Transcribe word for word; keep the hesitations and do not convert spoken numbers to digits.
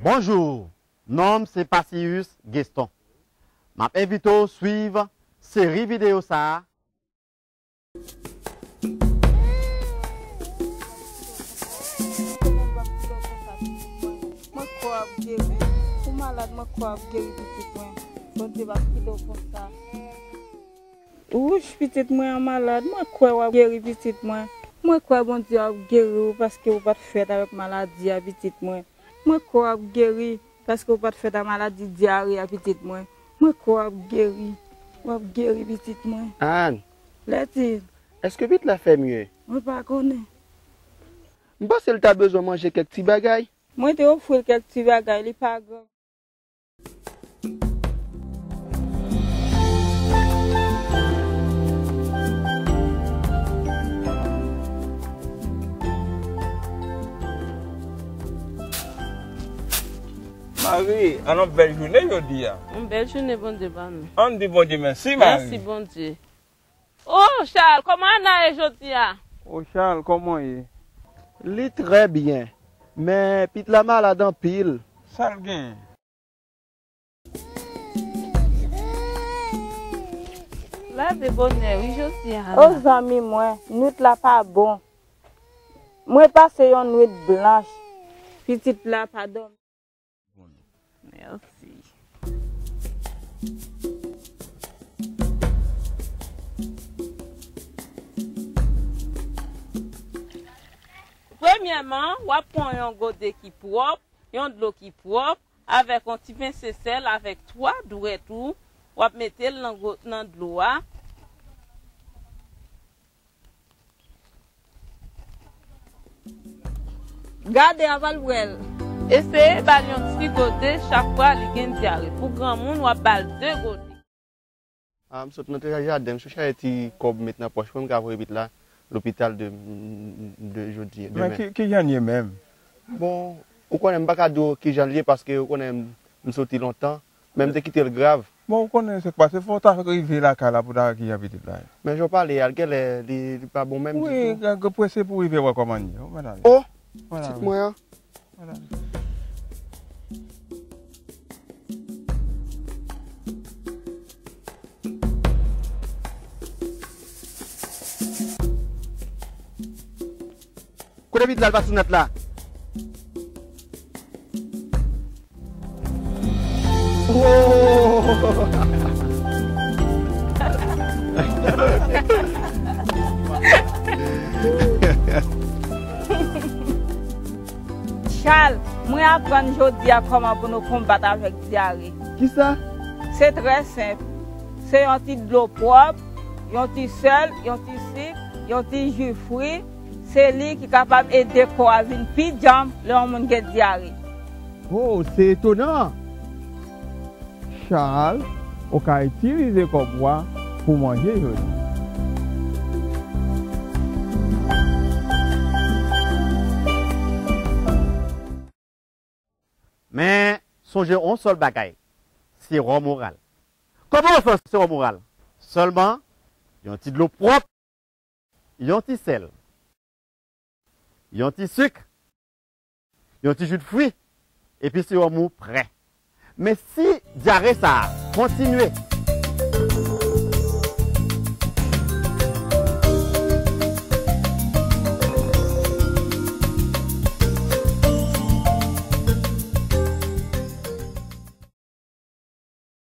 Bonjou, non m se Pasius Geston. M ap envite w swiv seri videyo sa a. Mwen kwè w ap geri. Ou malad, mwen kwè w ap geri pitit mwen. Bondye p ap kite w konsa. Wouch, pitit mwen an malad. Mwen kwè w ap geri pitit mwen. Mwen kwè Bondye ap geri w paske ou pa t fèt avèk maladi a, pitit mwen. Mwen kwè w ap geri paske ou pa t fèt a maladi dyare a, pitit mwen. Mwen kwè w ap geri. W ap geri, pitit mwen. Ann, Lètil, èske pitit la fè mye? Mwen pa konnen. M panse l ta bezwen manje kèk ti bagay. Mwen te ofri l kèk ti bagay, li pa grav. Mari, ann yon bèl jounen jodi a. Yon bèl jounen Bondye ba nou. Ann di Bondye mèsi, Mari. Mèsi Bondye. O, Charles, kòman Ana ye jodi a? O, Charles, kòman w ye? Li trè byen, men pitit la malad anpil. Sa l genyen? Leve bonè, wi, jodi a. O, zanmi mwen, nwit la pa bon. Mwen pase yon nwit blanch. Pitit la pa dòmi. Mèsi. Premyèman, w ap pran yon gode ki pwòp, yon dlo ki pwòp, avèk yon ti pense sèl, avèk twa dwèt ou, w ap mete l nan go-, nan dlo a. Gade avan l bwè l. Eseye ba l yon ti gode chak fwa li gen dyare. Pou granmoun, w ap ba l de gode. A, m sot nan jaden, m sot chache ti kòb m met nan pòch mwen, m ka voye pitit la lopital de, de jodi, demen. Men ki, ki jan l ye menm? Bon, ou konnen m pa ka di w ki jan l ye paske ou konnen m, m soti lontan. Men m te kite l grav. Bon, ou konnen sa k pase, fò w ta rive lakay la pou w ta wè kijan pitit la ye. Men jan w pale a, l genlè li, li pa bon menm ditou. Wi, gen prese pou w rive wè kòman l ye. Ou konprann? O, pitit mwen an. Kote pitit la, l pa sou nèt la? Charles, mwen aprann jodi a kòman pou nou konbat avèk dyare. Kisa? Se trè senp. Se yon ti dlo pwòp, yon ti sèl, yon ti sik, yon ti ji fwi. Se li ki kapab ede kò a vin pi djanm lè yon moun gen dyare. O, se etonan! Charles, ou ka itilize kòb ou a pou manje jodi. Men, sonje yon sèl bagay, sewòm oral. Kòman w fè sewòm oral? Sèlman yon ti dlo pwòp, yon ti sèl, yon ti sik, yon ti ji de fwi, epi sewòm ou prè. Men si dyare sa a kontinye